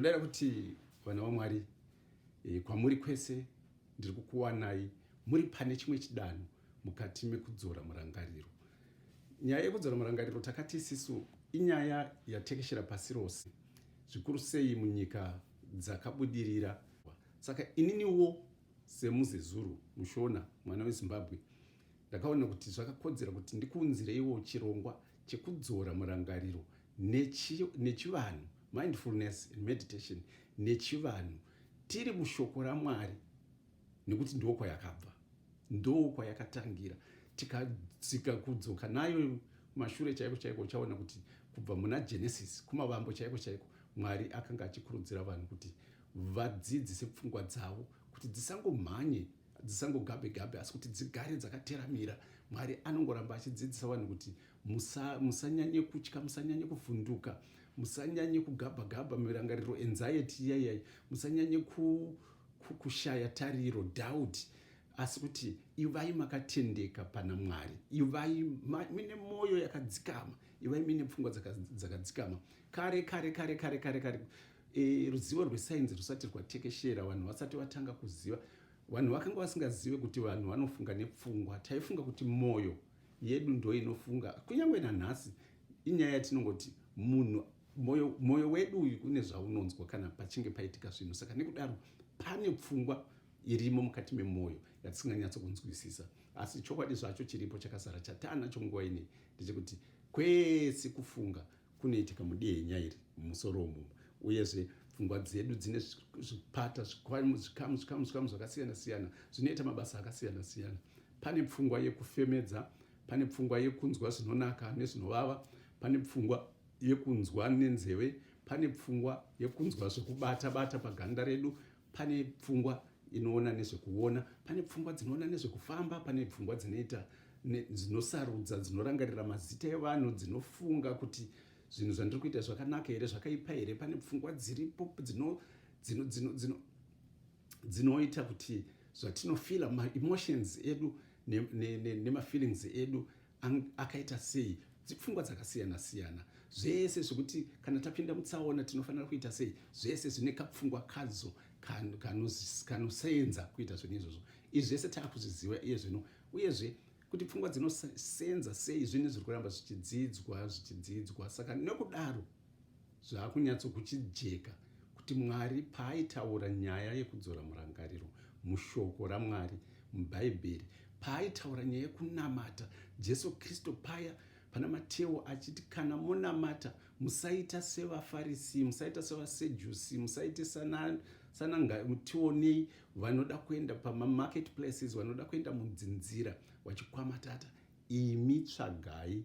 Ndinoda kuti vana vaMwari e, kwamuri kwese ndiri kukuwanai muri pane chimwe chidanho mukati mekudzora murangariro. Nyaya yekudzora murangariro takati isisu inyaya yatekeshera pasi rose, zvikuru sei munyika dzakabudirira. Saka ininiwo semuzezuru muShona mwana weZimbabwe ndakaona kuti zvakakodzera kuti ndikuunzireiwo chirongwa chekudzora murangariro nechivanhu, mindfulness and meditation nechivanhu, tiri mushoko raMwari, nekuti ndo kwayakabva, ndo kwayakatangira. Tikadzika kudzoka nayo kumashure chaiko chaiko, uchaona kuti kubva muna Genesis, kumavambo chaiko chaiko, Mwari akanga achikurudzira vanhu kuti vadzidzise pfungwa dzavo kuti dzisangomhanye, dzisangogabe gabe, asi kuti dzigare dzakateramira. Mwari anongoramba achidzidzisa vanhu kuti musanyanye kutya, musanyanye kuvhunduka, musanyanye kugabha gabha mirangariro, anxiety iyaiyai, musanyanye kushaya tariro, doubt, asi kuti ivai makatendeka pana Mwari, ivai mine mwoyo yakadzikama, ivai mine pfungwa dzakadzikama. Kare kare kare kare kare kare, ruzivo rwesainzi rusati rwatekeshera, vanhu vasati vatanga kuziva, vanhu vakanga vasingazive kuti vanhu vanofunga nepfungwa. Taifunga kuti mwoyo yedu ndo inofunga. Kunyange nanhasi inyaya yatinongoti munhu mwoyo wedu uyu une zvaunonzwa kana pachinge paitika zvinhu. Saka nekudaro pane pfungwa irimo mukati memwoyo yatisinganyatso kunzwisisa, asi chokwadi zvacho chiripo chakazara chataanacho nguva inei ndechekuti kwese kufunga kunoitika mudehenya iri, mumusoro umu. Uyezve pfungwa dzedu dzine zvipata, zvikamu, zvikamu, zvikamu, zvikamu zvakasiyana siyana zvinoita mabasa akasiyana siyana. Pane pfungwa yekufemedza, pane pfungwa yekunzwa zvinonaka nezvinovava, pane pfungwa yekunzwa nenzeve, pane pfungwa yekunzwa zvekubata bata paganda redu, pane pfungwa inoona nezvekuona, pane pfungwa dzinoona nezvekufamba, pane pfungwa dzinoita dzinosarudza, dzinorangarira mazita evanhu, dzinofunga kuti zvinhu zvandiri kuita zvakanaka here, zvakaipa here. Pane pfungwa dziripo dzinoita kuti zvatinofila, maemotions edu nemafeelings edu akaita sei. Dzipfungwa dzakasiyana siyana. Zvese zvekuti kana tapinda mutsaona tinofanira kuita sei, zvese zvine kapfungwa kadzo kanosenza kuita zvinhu izvozvo. Izvi zvese taakuzviziva iye zvino. Uyezve kuti pfungwa dzinosenza sei, zvinhu zviri kuramba zvichidzidzwa, zvichidzidzwa. Saka nekudaro zvaakunyatsokuchijeka kuti Mwari paaitaura nyaya yekudzora murangariro mushoko raMwari muBhaibheri, paaitaura nyaya yekunamata, Jesu Kristu paya pana Mateo achiti, kana monamata musaita sevaFarisi, musaita sevaSejusi, musaite sanangationei vanoda kuenda pamamarket places, vanoda kuenda mudzinzira vachikwamatata. Imi tsvagai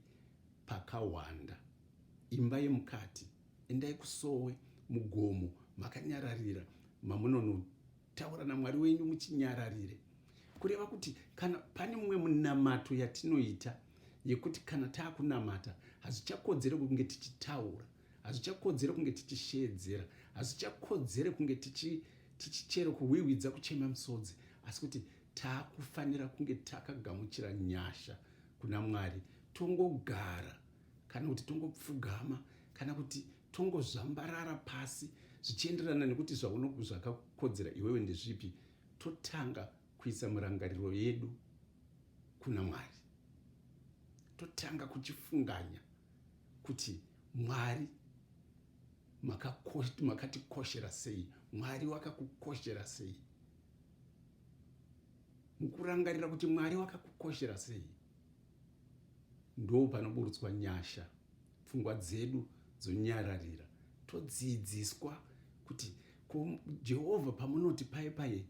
pakawanda imba yemukati, endai kusowe mugomo makanyararira, mamunonotaura naMwari wenyu muchinyararire. Kureva kuti kana pane mumwe munamato yatinoita yekuti kana taakunamata hazvichakodzere kunge tichitaura, hazvichakodzere kunge tichisheedzera, hazvichakodzere kunge tichichero kuhwihwidza, kuchema misodzi, asi kuti taakufanira kunge takagamuchira nyasha kuna Mwari, tongogara kana kuti tongopfugama kana kuti tongozvambarara pasi, zvichienderana nekuti zvakakodzera iwewe ndezvipi, totanga kuisa murangariro yedu kuna Mwari, totanga kuchifunganya kuti Mwari makatikoshera sei, Mwari wakakukoshera sei. Mukurangarira kuti Mwari wakakukoshera sei, ndo panoburutswa nyasha, pfungwa dzedu dzonyararira, todzidziswa kuti Jehovha pamunoti paye paye,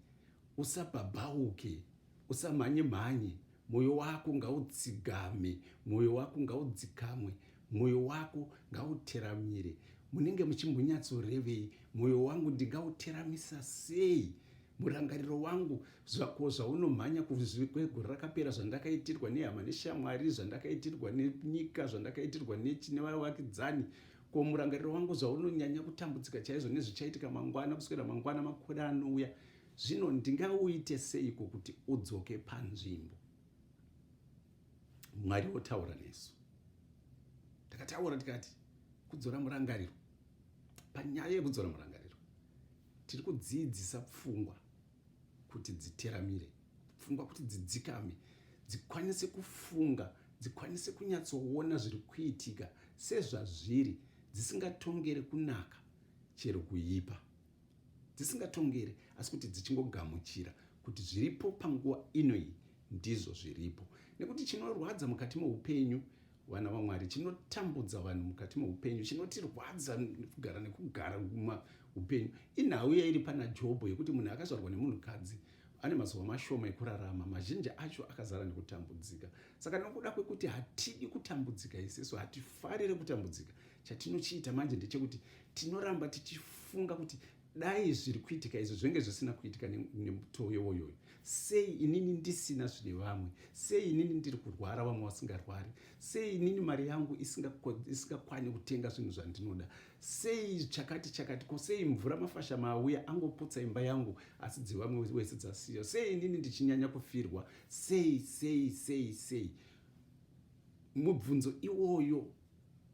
usabhabhauke, usamhanye mhanye, mwoyo wako ngautsigame, mwoyo wako ngaudzikamwe, mwoyo wako ngauteramire. Munenge muchimbonyatsorevei? Mwoyo wangu ndingauteramisa sei? Murangariro wangu zvako zvaunomhanya kwegore rakapera, zvandakaitirwa nehama neshamwari, zvandakaitirwa nenyika, zvandakaitirwa nechi nevavakidzani, ko murangariro wangu zvaunonyanya kutambudzika chaizvo nezvichaitika mangwana, kuswera mangwana, makore anouya zvino, ndingauite seiko kuti udzoke panzvimbo? Mwari wotaura nesu. Takataura tikati kudzora murangariro, panyaya yekudzora murangariro. Tiri kudziidzisa pfungwa kuti dziteramire, pfungwa kuti dzidzikame, dzikwanise kufunga, dzikwanise kunyatsoona zviri kuitika sezvazviri, dzisingatongere kunaka chero kuipa, dzisingatongere asi kuti dzichingogamuchira kuti zviripo panguva ino iyi ndizvo zviripo. Nekuti chinorwadza mukati meupenyu, vana vaMwari, chinotambudza vanhu mukati meupenyu, chinotirwadza kugara nekugara upenyu, inhau iya iri pana Jobho yekuti munhu akazvarwa nemunhukadzi ane mazuva mashoma ekurarama, mazhinji acho akazara nekutambudzika. Saka nokuda kwekuti hatidi kutambudzika isisu, hatifarire kutambudzika, chatinochiita manje ndechekuti tinoramba tichifunga kuti dai zviri kuitika izvi zvenge zvisina kuitika nemutoo iwoyoyo. Sei inini ndisina zvine vamwe? Sei inini ndiri kurwara vamwe vasingarwari? Sei inini mari yangu isingakwani kutenga zvinhu zvandinoda? Sei chakati chakati? Ko sei mvura mafasha mauya angoputsa imba yangu asi dzevamwe wese dzasiya? Sei inini ndichinyanya kufirwa? Sei, sei, sei, sei? Mubvunzo iwoyo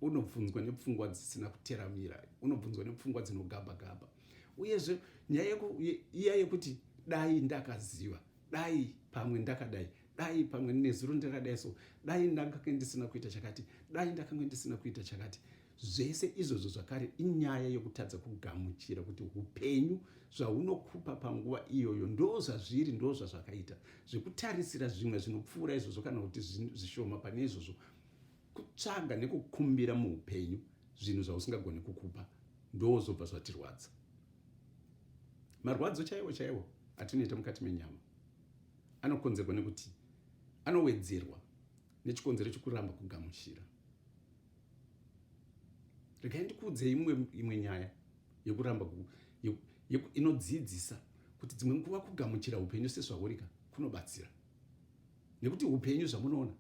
unobvunzwa nepfungwa dzisina kuteramira, unobvunzwa nepfungwa dzinogabha gabha. Uyezve nyaya iya yekuti dai ndakaziva, dai pamwe ndakadai, dai pamwe nezuro ndakadai, so dai ndakange ndisina kuita chakati, dai ndakange ndisina kuita chakati, zvese izvozvo zvakare inyaya yekutadza kugamuchira kuti upenyu zvahunokupa panguva iyoyo ndo zvazviri, ndo zvazvakaita. Zvekutarisira zvimwe zvinopfuura izvozvo kana kuti zvishoma pane izvozvo, kutsvaga nekukumbira muupenyu zvinhu zvausingagoni kukupa, ndozvobva zvatirwadza. Marwadzo chaiwo chaiwo atinoita mukati menyama anokonzerwa nekuti anowedzerwa nechikonzero chekuramba kugamuchira. Regai ndikuudze imwe nyaya yekuramba inodzidzisa kuti dzimwe nguva kugamuchira upenyu sezvahurika kunobatsira, nekuti upenyu zvamunoona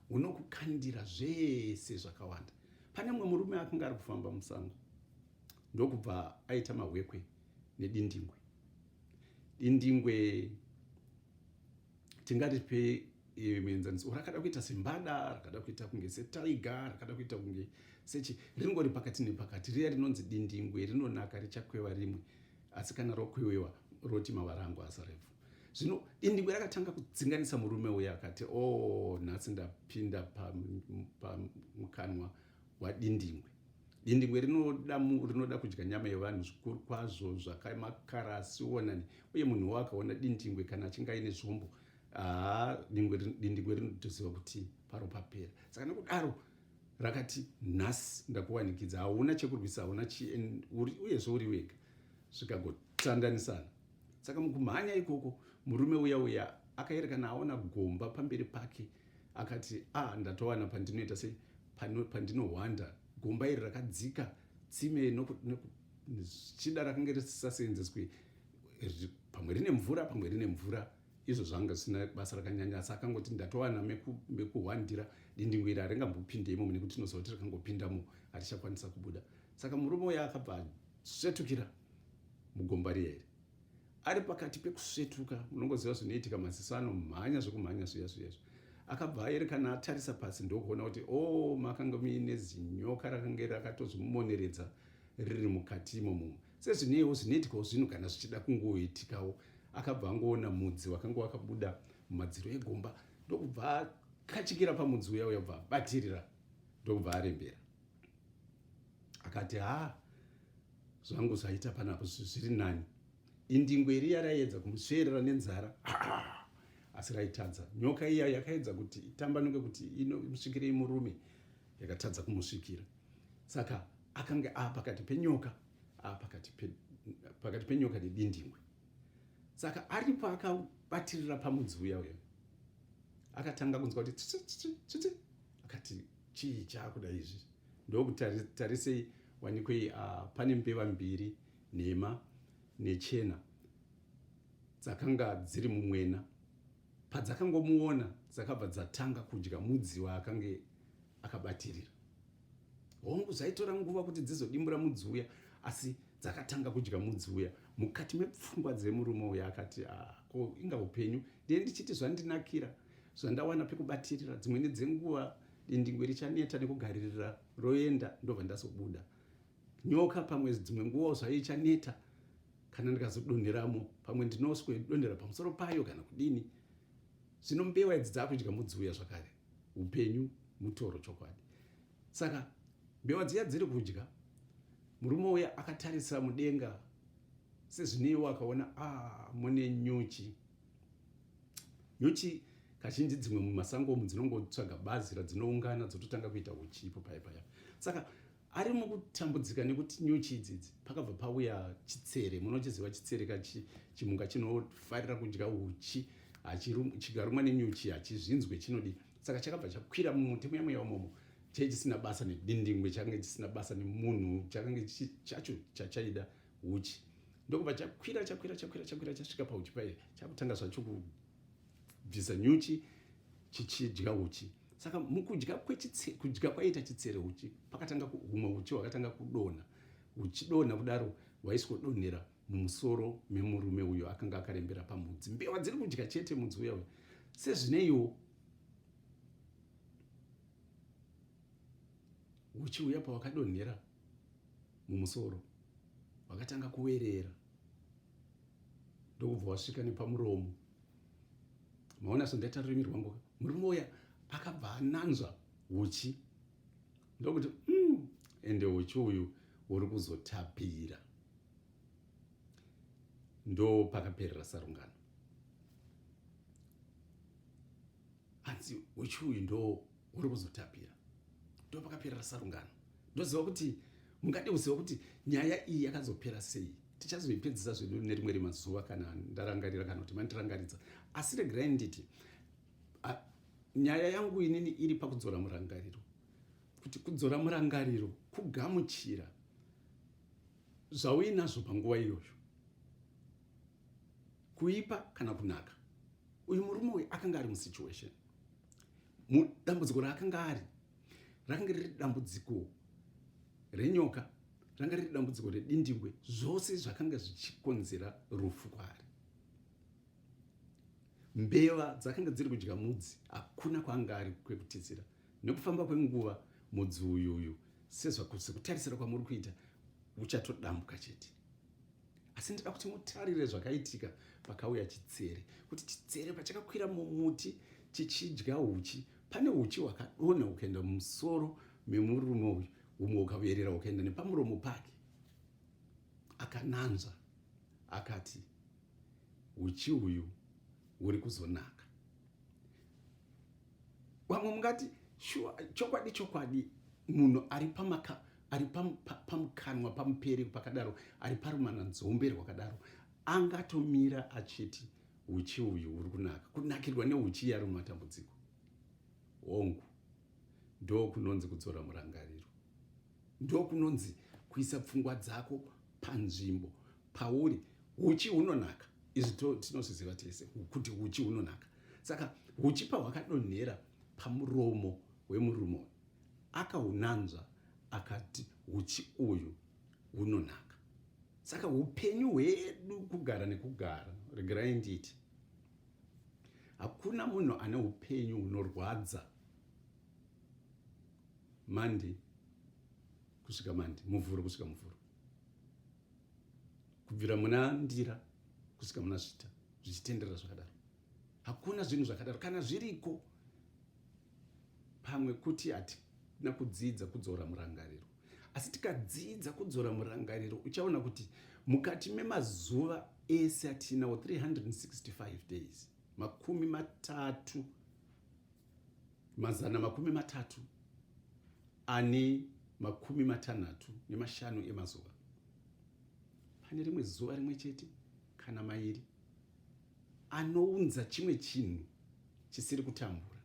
hunokukandira zvese zvakawanda. Pane mumwe murume akanga ari kufamba musango, ndokubva aita mahwekwe nedindingwe. Dindingwe tingaripe muenzaniso, rakada kuita sembada, rakada kuita kunge setaiga, rakada kuita kunge sechi, ringori pakati nepakati. Riya rinonzi dindingwe rinonaka, richakweva rimwe, asi kana rokwewewa roti mavara angu asarevhu. Zvino dindingwe rakatanga kudzinganisa murume uya, akati, o oh, nhasi ndapinda pamukanwa pa wadindingwe. Dindingwe rinoda kudya nyama yevanhu zvikuru kwazvo, zvakamakarasi onani. Uye munhu wo akaona dindingwe kana achinge aine zvombo, haa, dindingwe rinotoziva kuti paro papera. Saka nokudaro rakati, nhasi ndakuwanikidza, hauna chekurwisa, hauna chi, uyezve uri wega. Zvikagotandanisana. Saka mukumhanya ikoko murume uya uya akaerekana aona gomba pamberi pake, akati, a ah, ndatowana pandinoita sei, pandinohwanda. Gomba iri rakadzika, tsime zvichida rakange risisaseenzeswi, pamwe rine mvura, pamwe rine mvura, izvo zvanga zvisina basa rakanyanya, asi akangoti ndatowana mekuhwandira. Dindingwe iri haringambopinde imomo, nekuti tinoziva kuti rikangopindamo harichakwanisa kubuda. Saka murume uya akabva asvetukira mugomba riya iri. Ari pakati pekusvetuka, munongoziva zvinoitika, maziso anomhanya zvekumhanya zviya zviya izvo. Akabva aerekana atarisa pasi, ndokuona kuti o oh, makanga muine zinyoka rakange rakatozvimumoneredza riri mukati imomo, sezvineiwo zvinoitikawo zvinhu kana zvichida kungoitikawo. Akabva angoona mudzi wakanga wakabuda mumadziro egomba, ndokubva akachikira pamudzi uya uya, bva abatirira, ndokubva arembera. Akati, ha, zvangu zvaita panapo zviri nani. Dindingwe riya raiedza kumusveerera nenzara, asi raitadza. Nyoka iya yakaedza kuti itambanuke kuti imusvikire imurume, yakatadza kumusvikira. Saka akange aa pakati penyoka, aa pakati penyoka nedindingwe. Saka aripo akabatirira pamudzi uya uya, akatanga kunzwa kuti tsitsi. Akati, chii chaakuda izvi? Ndokutarisei, wanikwei pane mbeva mbiri, nhema nechena, dzakanga dziri mumwena. Padzakangomuona dzakabva dzatanga kudya mudzi waakange akabatirira. Hongu, zvaitora nguva kuti dzizodimbura mudzi uya, asi dzakatanga kudya mudzi uya. Mukati mepfungwa dzemurume uya akati, ah, ko inga upenyu ndiye ndichiti zvandinakira zvandawana pekubatirira, dzimweni dzenguva dindingwe richaneta nekugaririra roenda, ndobva ndazobuda. Nyoka pamwe dzimwe nguva zvayo ichaneta. Kana ndikazodonheramo pamwe ndinoswedonhera pamusoro payo kana kudini. Zvino mbewa idzi dzakudya mudzi uya zvakare. Upenyu mutoro chokwadi. Saka mbewa dziya dziri kudya, murume uya akatarisa mudenga sezvineiwo akaona ah, mune nyuchi. Nyuchi kazhinji dzimwe mumasango umu dzinongotsvaga bazi radzinoungana dzototanga kuita uchi ipo paya paya. Saka ari mukutambudzika nekuti nyuchi idzidzi pakabva pauya chitsere. Munochiziva chitsere kachi chimunga chinofarira kudya uchi, chikarumwa nenyuchi hachizvinzwe chinodii. Saka chakabva chakwira mumuti muya muya umomo, chai chisina basa nedindingwe, chakange chisina basa nemunhu, chakange chacho chachaida uchi. Ndokubva chakwira chakwira chakwira chakwira chasvika pauchi paye, chakutanga zvacho kubvisa nyuchi chichidya uchi. Saka mukudya kudya kwaiita chitsere uchi, pakatanga humwe uchi hwakatanga kudonha. Uchidonha kudaro waiswodonhera mumusoro memurume uyo akanga akarembera pamudzi. Mbewa dziri kudya chete mudzi uya uya. Sezvineiwo uchi uya pawakadonhera mumusoro wakatanga kuwerera ndokubva wasvika nepamuromo. Maona zvandaita rurimi rwangu. Murume uya akabva ananzva uchi ndokuti ende uchi uyu uri kuzotapira. Ndo pakaperera sarungano. Hanzi uchi uyu ndo uri kuzotapira. Ndo pakaperera sarungano. Ndoziva kuti mungade kuziva kuti nyaya iyi yakazopera sei. Tichazoipedzisa zvedu nerimwe remazuva kana ndarangarira kana kuti mandirangaridza. Asi regerai nditi nyaya yangu inini iri pakudzora murangariro. Kuti kudzora murangariro kugamuchira zvauinazvo panguva iyoyo, kuipa kana kunaka. Uyu murume uyu akanga ari musituation, mudambudziko raakanga ari rakanga riri dambudziko renyoka, ranga riri dambudziko redindingwe, zvose zvakanga zvichikonzera rufu kwaari. Mbeva dzakanga dziri kudya mudzi, hakuna kwaanga ari kwekutizira. Nekufamba kwenguva mudzi uyuyu sekutarisira kwamuri kuita uchatodambuka chete. Asi ndida kuti mutarire zvakaitika pakauya chitsere, kuti chitsere pachakakwira mumuti chichidya uchi, pane uchi hwakadonha hukaenda mumusoro memurume uyu, humwe hukaverera hukaenda nepamuromo pake. Akananzva akati uchi uyu uri kuzonaka. Vamwe mungati shuwa, chokwadi chokwadi munhu ari pamaka ari pamukanwa pamupere pakadaro, ari parumananzombe rwakadaro, angatomira achiti uchi uyu uri kunaka. Kunakirwa neuchi yari mumatambudziko. Hongu, ndo kunonzi kudzora murangariro, ndo kunonzi kuisa pfungwa dzako panzvimbo pauri. Uchi hunonaka, izvi tinozviziva tese kuti uchi hunonaka. Saka uchi pahwakadonhera pamuromo wemurume uyu, akahunanzva akati uchi uyu hunonaka. Saka upenyu hwedu kugara nekugara, regerai nditi hakuna munhu ane upenyu hunorwadza Monday kusvika Monday, Muvhuro kusvika Muvhuro, kubvira muna Ndira kusvika muna Zvita, zvichitenderera zvakadaro. Hakuna zvinhu zvakadaro. Kana zviriko, pamwe kuti hatina kudzidza kudzora murangariro. Asi tikadzidza kudzora murangariro, uchaona kuti mukati memazuva ese atinawo 365 days, makumi matatu, mazana makumi matatu ane makumi matanhatu nemashanu emazuva, pane rimwe zuva rimwe chete kana mairi anounza chimwe chinhu chisiri kutambura.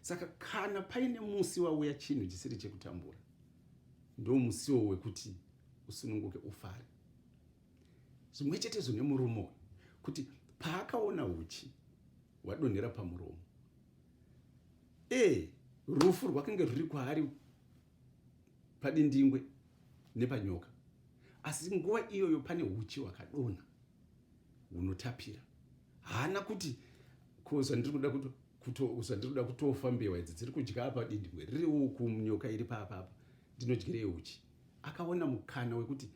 Saka kana paine musi wauya chinhu chisiri chekutambura, ndo musiwo wekuti usununguke ufare. Zvimwe chetezvo nemurume uyu, kuti paakaona uchi hwadonhera pamuromo, rufu rwakange rwuri kwaari padindingwe nepanyoka, asi nguva iyoyo pane uchi hwakadonha hunotapira. Haana kuti ko zvandiri kuda kuto zvandiri kuda kutofa, mbewa idzi dziri kudya apa, dindingwe riri uku, nyoka iri paapapa, ndinodyirei uchi? Akaona mukana wekuti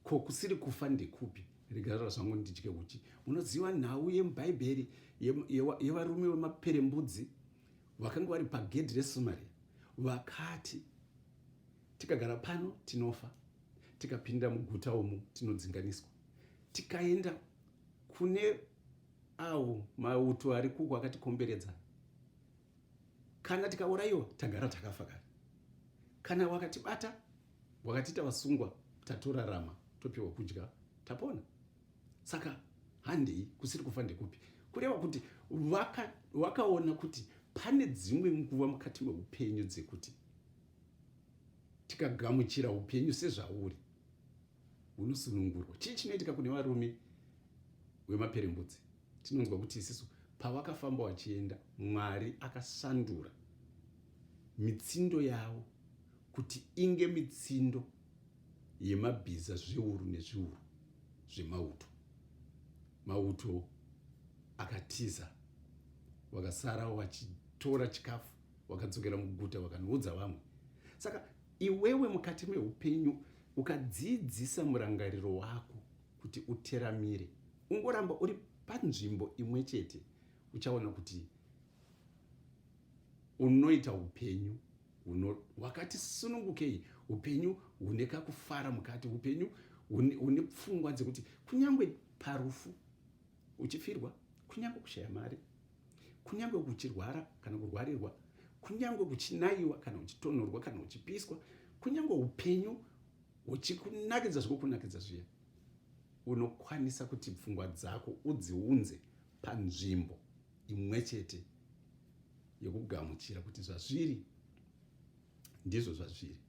Ko kusiri kufa ndekupi? Regarira zvangu ndidye uchi. Munoziva nhau yemubhaibheri yevarume vemaperembudzi vakanga vari pagedhi reSamaria vakati tikagara pano tinofa, tikapinda muguta umu tinodzinganiswa, tikaenda kune avo mauto ari kuko akatikomberedza kana tikaurayiwa tagara takafa kare kana wakatibata wakatiita vasungwa tatorarama topiwa kudya tapona saka handei kusiri kufa ndekupi kureva kuti wakaona waka kuti pane dzimwe nguva mukati meupenyu dzekuti tikagamuchira upenyu sezvauri unosunungurwa chii chinoitika kune varume wemaperembudzi tinonzwa kuti isisu pavakafamba vachienda mwari akasandura mitsindo yavo kuti inge mitsindo yemabhiza zviuru nezviuru zvemauto mauto akatiza vakasara vachitora chikafu vakadzokera muguta vakanoudza vamwe saka iwewe mukati meupenyu ukadzidzisa murangariro wako kuti uteramire ungoramba uri panzvimbo imwe chete uchaona kuti unoita upenyu hwakati sunungukei upenyu hune kakufara mukati upenyu hune pfungwa dzekuti kunyange parufu uchifirwa kunyange kushaya mari kunyange kuchirwara kana kurwarirwa kunyange kuchinayiwa kana uchitonhorwa kana uchipiswa kunyange upenyu huchikunakidza zvekukunakidza zviya unokwanisa kuti pfungwa dzako udziunze panzvimbo imwe chete yekugamuchira kuti zvazviri ndizvo zvazviri.